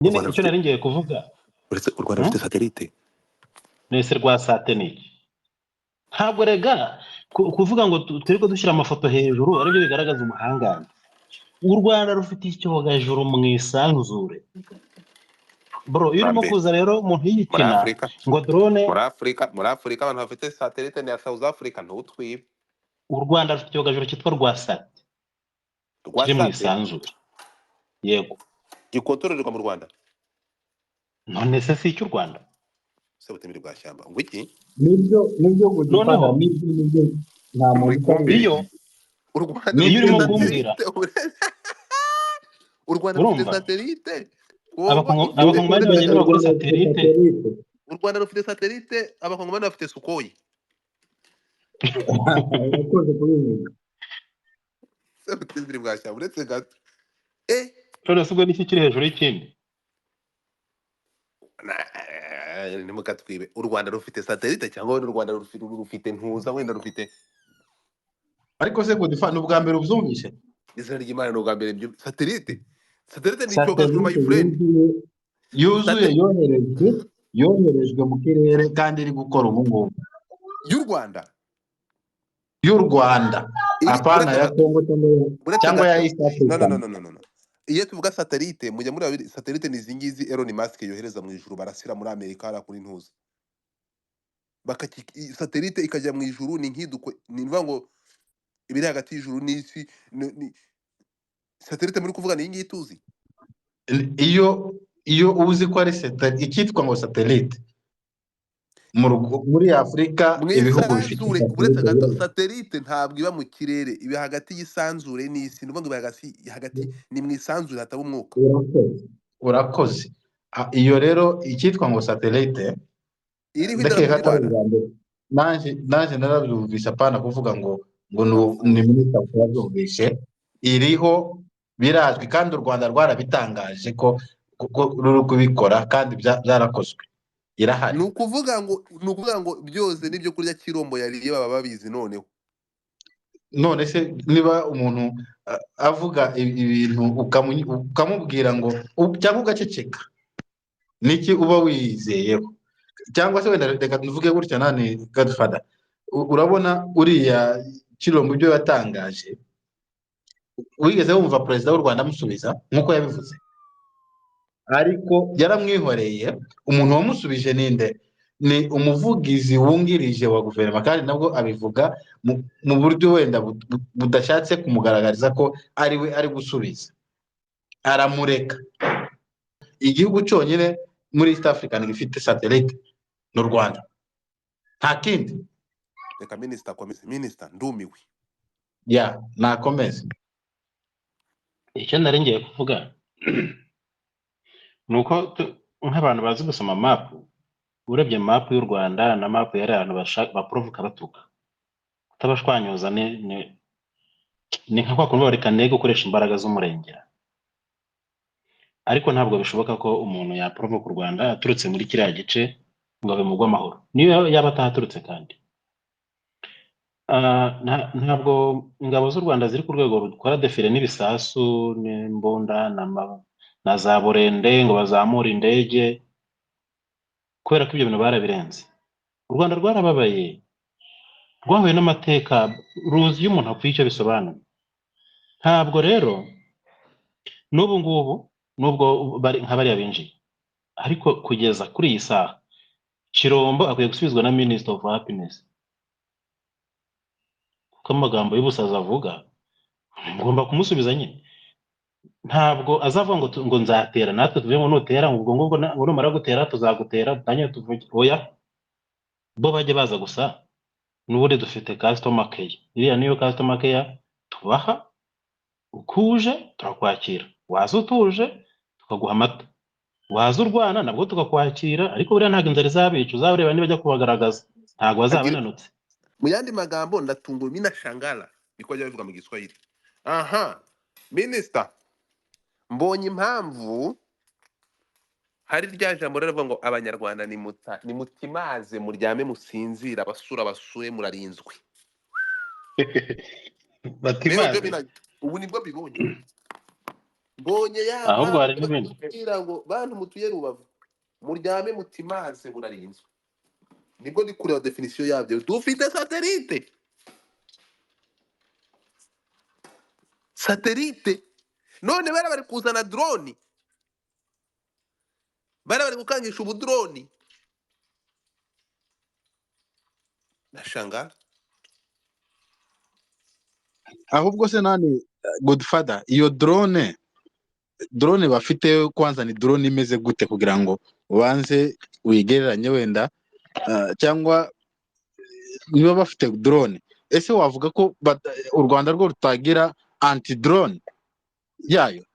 U Nyine Rwanda icyo rufite nari ngiye kuvuga. Uretse u Rwanda rufite satellite. Nese rwasate ni iki? Ntabwo rega kuvuga ngo turi dushyira amafoto hejuru aribyo bigaragaza ubuhangange. U Rwanda rufite icyogajuru mu isanzure, bro. Iyo urimo Mbere kuza rero umuntu muri yikina Afurika, ngo drone. Muri Afurika abantu bafite satellite ni ya South Africa, ntutwibe. U Rwanda rufite icyogajuru cyitwa Rwasate kiri mu Rwasate? isanzure, yego. Gikontororerwa mu Rwanda? None se si icy'u Rwanda? Se butemeri bwa shyamba ngo iki? Nibyo gufata. Noneho Nibyo, nta muntu muri utabizi. kumbeshya. Iyo U Rwanda iyo rufite urimo Nibyo. kumbwira satellite? U Rwanda rufite Urumva? satellite? Kongo ifite Abakongomani uretse bonyine gato. bagura U Rwanda rufite satellite. satellite. U Rwanda rufite satellite, Abakongomani bafite Sukhoi. Urakoze kubivuga. Se butemeri bwa shyamba, uretse gato. None se ubwo niki kiri hejuru y'ikindi? Ntimukatwibe. U Rwanda rufite satellite cyangwa wenda u Rwanda rufite ntuza, wenda rufite Ariko se Godfather, ni ubwa mbere ubyumvise? Izina ry'Imana, ni ubwa mbere satellite ni icyogajuru, my Satellite friend. yuzuye yoherejwe mu kirere kandi iri gukora ubu ngubu. Y'u Rwanda? Y'u Rwanda. Iri Apana uretse ya gato. Congo cyangwa Uretse cyangwa ya gato. East No, no. Africa. No, no, no, no, no. Iyo tuvuga satellite mujya muri babiri. Satellite ni izi ngizi Elon Musk yohereza mu ijuru, barasira muri Amerika hariya kuri ntuza, satellite ikajya mu ijuru. Ni nk'idukwe, ni ukuvuga ngo ibiri hagati y'ijuru n'isi. Satellite muri kuvuga ni iyi ngiyi tuzi. Iyo uzi ko ari icyitwa ngo satellite muri Afurika, Mu ibihugu bifite isanzure. Uretse satellite gato. biba Satellite ntabwo iba mu kirere, iba hagati y'isanzure n'isi. Ni ukuvuga ngo iba hagati, ni mu isanzure hataba umwuka. Urakoze. Iyo rero icyitwa ngo satellite iriho ndakeka idarapo ry'u atari Rwanda. ubwa mbere nanjye narabyumvise. Apana kuvuga ngo ni minisitiri wabyumvise, iriho birazwi kandi u Rwanda rwarabitangaje ko ruri kubikora kandi byarakozwe, irahari. Ni ukuvuga ngo byose n'ibyo kurya Kirombo yariye baba babizi noneho. None se niba umuntu avuga ibintu ukamubwira ngo cyangwa ugaceceka, niki uba wizeyeho? Cyangwa se wenda reka tuvuge gutya, nani, Godfather, urabona uriya Kirombo ibyo yatangaje, wigeze wumva perezida w'u Rwanda amusubiza nk'uko yabivuze? Ariko yaramwihoreye. Umuntu wamusubije ninde? Ni umuvugizi wungirije wa guverinoma, kandi nabwo abivuga mu buryo wenda budashatse kumugaragariza ko ari we ari gusubiza, aramureka. Igihugu cyonyine muri East Africa gifite satellite ni u Rwanda, nta kindi. Reka minisita akomeze. Minisita, ndumiwe. Ya, nakomeze. Icyo nari ngiye kuvuga ni uko nk'abantu bazi gusoma mapu, urebye mapu y'u Rwanda na mapu yari ahantu baporovoka baturuka, kutabashwanyuza ni nka kwa kundi bareka ne gukoresha imbaraga z'umurengera. Ariko ntabwo bishoboka ko umuntu yaporovoka u Rwanda aturutse muri kiriya gice ngo bimugwe amahoro, niyo yaba atahaturutse. Kandi ntabwo ingabo z'u Rwanda ziri ku rwego rukora défilé n'ibisasu n'imbunda na za burende ngo bazamure indege, kubera ko ibyo bintu barabirenze. U Rwanda rwarababaye, rwahuye n'amateka, ruzi iyo umuntu apfuye icyo bisobanuye. Ntabwo rero n'ubu ngubu, nubwo bari nka bariya binjiye, ariko kugeza kuri iyi saha Kirombo akwiye gusubizwa na Minister of Happiness, kuko amagambo y'ubusazi avuga ngomba kumusubiza nyine. Ntabwo azavuga ngo nzatera, natwe tuvuge ngo nutera, ngo ubwo ngubwo ngo numara gutera tuzagutera, dutangire tuvuge. Oya, bo bajye baza gusa. N'ubundi dufite customer care, iriya niyo customer care tubaha. Ukuje turakwakira, waza utuje tukaguha amata, waza urwana nabwo tukakwakira. Ariko buriya ntabwo inzara izabica, uzareba nibajya kubagaragaza ntabwo bazaba Agira bananutse. Mu yandi magambo, ndatunguwe, mina shangala, niko bajya babivuga mu Giswahili. Aha minisita, mbonye impamvu hari rya jambo rero rivuga ngo Abanyarwanda nimutimaze, muryame musinzire, abasura basure, murarinzwe. Rero byo Batimaze. Ubu nibwo mbibonye. Mbonye ya Ahubwo hari mpamvu n'ibindi. batubwira ngo bantu mutuye Rubavu muryame mutimaze burarinzwe. Nibwo ndi kureba definisiyo yabyo. Dufite satelite, satelite. None bari bari kuzana drone, bari bari gukangisha ubudroni. Ndashanga Ahubwo se nani Godfather, iyo drone bafite kwanza ni drone imeze gute kugira ngo ubanze wigereranye wenda, cyangwa niba bafite drone, ese wavuga ko u Rwanda rwo rutagira anti drone yayo?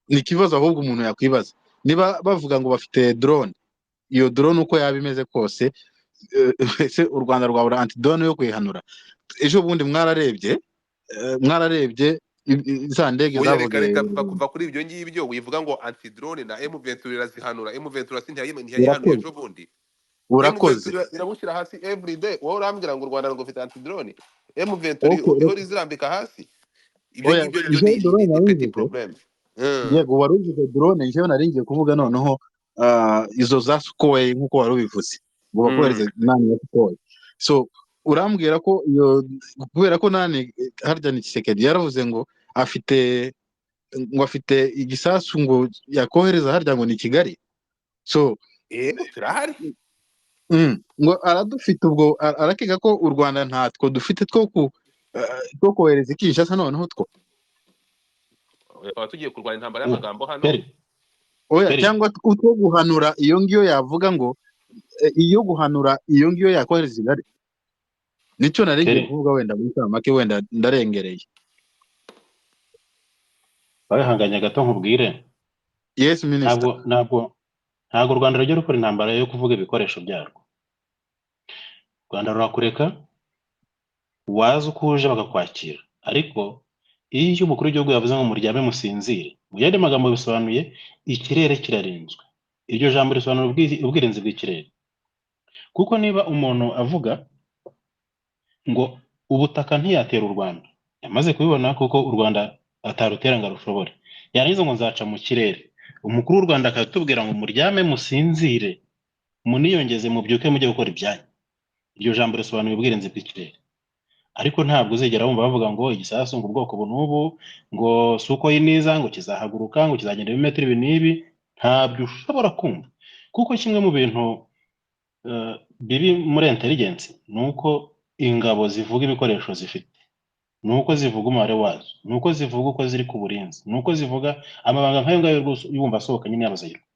Ni ikibazo ahubwo umuntu yakwibaza. Niba bavuga ngo bafite drone, iyo drone uko yaba imeze kose, ese u Rwanda rwabura anti drone yo kuyihanura? Ejo bundi mwararebye za ndege Oya, reka zavugiye. Reka kuva kuri ibyo ngibyo wivuga ngo antidrone na M23 irazihanura. M23 si ntiyayihanuye Urakoze, ejo bundi. urakoze. M23 irabushyira hasi every day. Wowe urambwira ngo u Rwanda rufite antidrone, M23 Okay, ihora izirambika hasi. Ibyo oya, ngibyo byo njyewe ni drone ni nari petit mvuze problème. Yego, wari uvuze drone, njyewe nari ngiye kuvuga noneho izo za Sukhoi nk'uko wari ubivuze ngo bakohereze nani ya Sukhoi. So urambwira ko iyo, kubera ko nani harya ni Tshisekedi yaravuze ngo afite, ngo afite igisasu ngo yakohereza harya ngo ni Kigali. So Yego turahari. Ngo aradufite, ubwo arakeka ko u Rwanda ntatwo dufite two ku two kohereza i Kinshasa noneho two. Tukaba tugiye kurwana intambara y'amagambo hano. Peri, Oya, Peri, cyangwa utwo guhanura iyo ngiyo yavuga ngo iyo guhanura iyo ngiyo yakohereza i Kigali. Nicyo nari ngiye Peri, kuvuga wenda muri make, wenda ndarengereye. wabihanganye gato nkubwire. Yes minister. Ntabwo u Rwanda rujya rukora intambara yo kuvuga ibikoresho byarwo. U Rwanda rurakureka waza uko uje bakakwakira, ariko iyo umukuru w'igihugu yavuze ngo muryame musinzire, mu yandi magambo bisobanuye ikirere kirarinzwe. Iryo jambo risobanura ubwirinzi bw'ikirere, kuko niba umuntu avuga ngo ubutaka ntiyatera u Rwanda, yamaze kubibona kuko u Rwanda atarutera ngo arushobore, yarangiza ngo nzaca mu kirere, umukuru w'u Rwanda akatubwira ngo muryame musinzire, muniyongeze mubyuke mujye gukora ibyanyu. Iryo jambo risobanuye ubwirinzi bw'ikirere. Ariko ntabwo uzigera wumva bavuga ngo igisasu ngo ubwoko ubu n'ubu, ngo si uko yiniza ngo kizahaguruka ngo kizagenda ibimetero ibi n'ibi, ntabyo ushobora kumva. Kuko kimwe mu bintu bibi muri intelligence ni uko ingabo zivuga ibikoresho zifite, ni uko zivuga umubare wazo, ni uko zivuga uko ziri ku burinzi, ni uko zivuga amabanga nk'ayo ngayo rwose yumva asohoka nyine y'abazayirwa.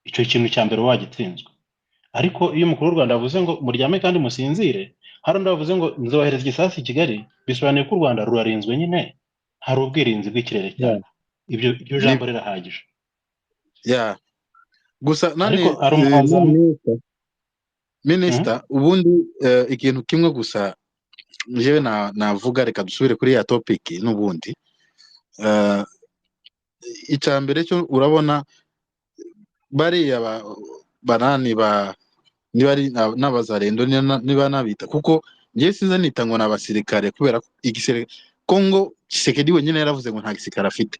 Icyo kintu cya mbere wagitsinzwe. Ariko iyo umukuru w'u Rwanda avuze ngo muryame kandi musinzire, hari undi wavuze ngo nzohereza igisasu i Kigali, bisobanuye ko u Rwanda rurarinzwe nyine, hari ubwirinzi bw'ikirere Yeah. cyarwo. Ibyo iryo Ni jambo rirahagije. yeah. Gusa nani Ariko hari umuhanzi nani wam- minister, minister ubundi ikintu kimwe gusa njyewe navuga, reka dusubire kuri ya topic n'ubundi. Icya mbere cyo urabona bariya banani ba niba ari n'abazarendo niba nabita, kuko njyewe sinza nita ngo ni abasirikare, kubera ko igisirikare Kongo Tshisekedi wenyine yaravuze ngo nta gisirikare afite,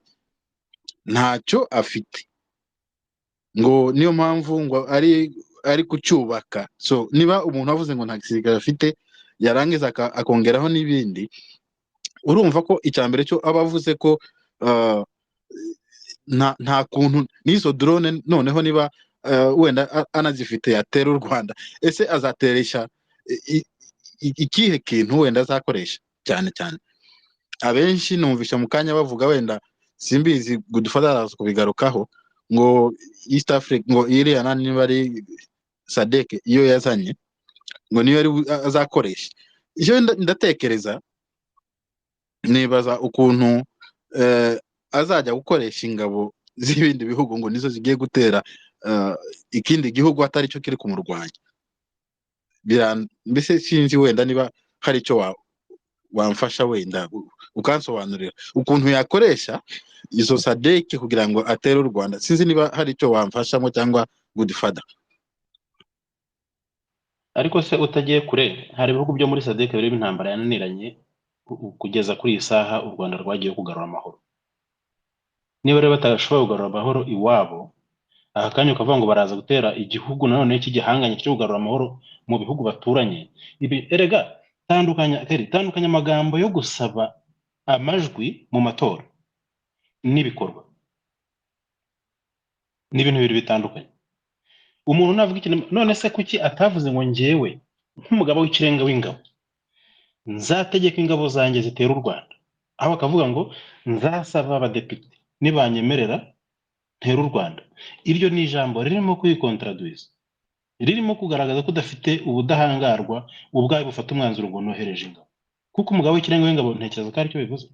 ntacyo afite, ngo niyo mpamvu ngo ari kucyubaka. So niba umuntu avuze ngo nta gisirikare afite yarangiza akongeraho n'ibindi, urumva ko icya mbere cyo aba avuze ko nta kuntu n'izo drone noneho niba wenda anazifite yatera u Rwanda, ese azateresha ikihe kintu wenda azakoresha? Cyane cyane abenshi numvisha mu kanya bavuga wenda simbizi, Godfather araza kubigarukaho, ngo East Africa ngo iriya nani niba ari SADC iyo yazanye ngo niyo ari azakoresha. Icyo ndatekereza nibaza ukuntu azajya gukoresha ingabo z'ibindi bihugu ngo nizo zigiye gutera ikindi gihugu atari cyo kiri kumurwanya. Mbese sinzi wenda niba hari icyo wamfasha wenda ukansobanurira ukuntu yakoresha izo SADC kugira ngo atere u Rwanda. Sinzi niba hari icyo wamfashamo cyangwa Godfather. Ariko se utagiye kure, hari ibihugu byo muri SADC birimo intambara yananiranye kugeza kuri iyi saha u Rwanda rwagiye kugarura amahoro. Niba rero batashoboye kugarura amahoro iwabo, aka kanya ukavuga ngo baraza gutera igihugu nanone cy'igihanganye cyo kugarura amahoro mu bihugu baturanye. Ibi erega, tandukanya Keri, tandukanya amagambo yo gusaba amajwi mu matora n'ibikorwa, ni ibintu bibiri bitandukanye. Umuntu navuga ikintu, none se kuki atavuze ngo njyewe nk'umugaba w'ikirenga w'ingabo nzategeka ingabo zanjye zitera u Rwanda, aho bakavuga ngo nzasaba abadepite nibanyemerera ntera u Rwanda? Iryo ni ijambo ririmo kwikontraduiza, ririmo kugaragaza ko udafite ubudahangarwa ubwawe bufata umwanzuro ngo nohereje ingabo, kuko umugaba w'ikirenga w'ingabo ntekereza ko aricyo bivuze.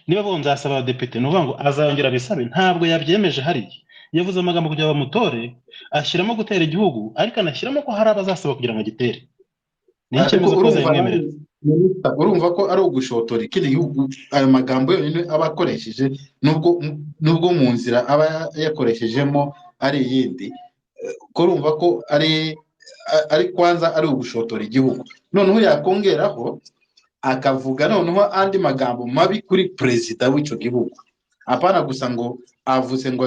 Niba avuga ngo nzasaba abadepite, ni ukuvuga ngo azongera abisabe. Ntabwo yabyemeje hariya. Yavuze amagambo kugira ngo bamutore, ashyiramo gutera igihugu, ariko anashyiramo ko hari abazasaba kugira ngo agitere. Niyo Ariko icyemezo ko urumva nawe azabimwemerera. Minisita, urumva ko ari ugushotora ikindi gihugu, ayo magambo yonyine aba akoresheje, nubwo mu nzira aba yakoreshejemo ari iyindi, ko urumva ko ari kwanza ari ugushotora igihugu. Noneho yakongeraho akavuga noneho andi magambo mabi kuri perezida w'icyo gihugu. Apana gusa ngo avuze ngo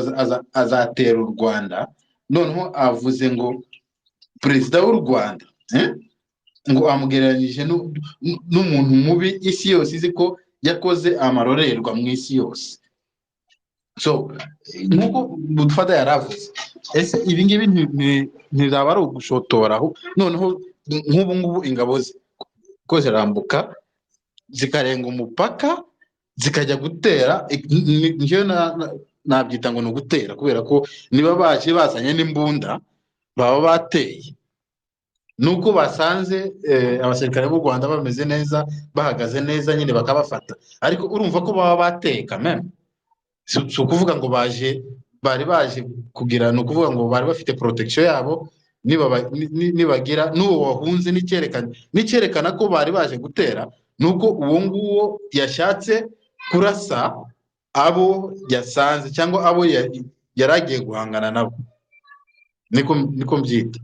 azatera u Rwanda, noneho avuze ngo perezida w'u Rwanda, eh? Ngo amugereranyije n'umuntu mubi isi yose izi ko yakoze amarorerwa mu isi yose. So nk'uko Budufada yaravuze, ese ibi ngibi ntizaba ari ugushotora? Noneho nk'ubu ngubu ingabo ze ko zirambuka zikarenga umupaka zikajya gutera, njyewe nabyita ngo ni ugutera, kubera ko niba baje bazanye n'imbunda baba bateye. Nuko basanze abasirikare b'u Rwanda bameze neza, bahagaze neza nyine, bakabafata, ariko urumva ko baba bateye kameme. Si ukuvuga ngo baje, bari baje kugira, ni ukuvuga ngo bari bafite protection yabo. Nibagira n'uwo wahunze, n'icyerekana ko bari baje gutera ni uko uwo nguwo yashatse kurasa abo yasanze cyangwa abo yari agiye guhangana nabo. Niko mbyita.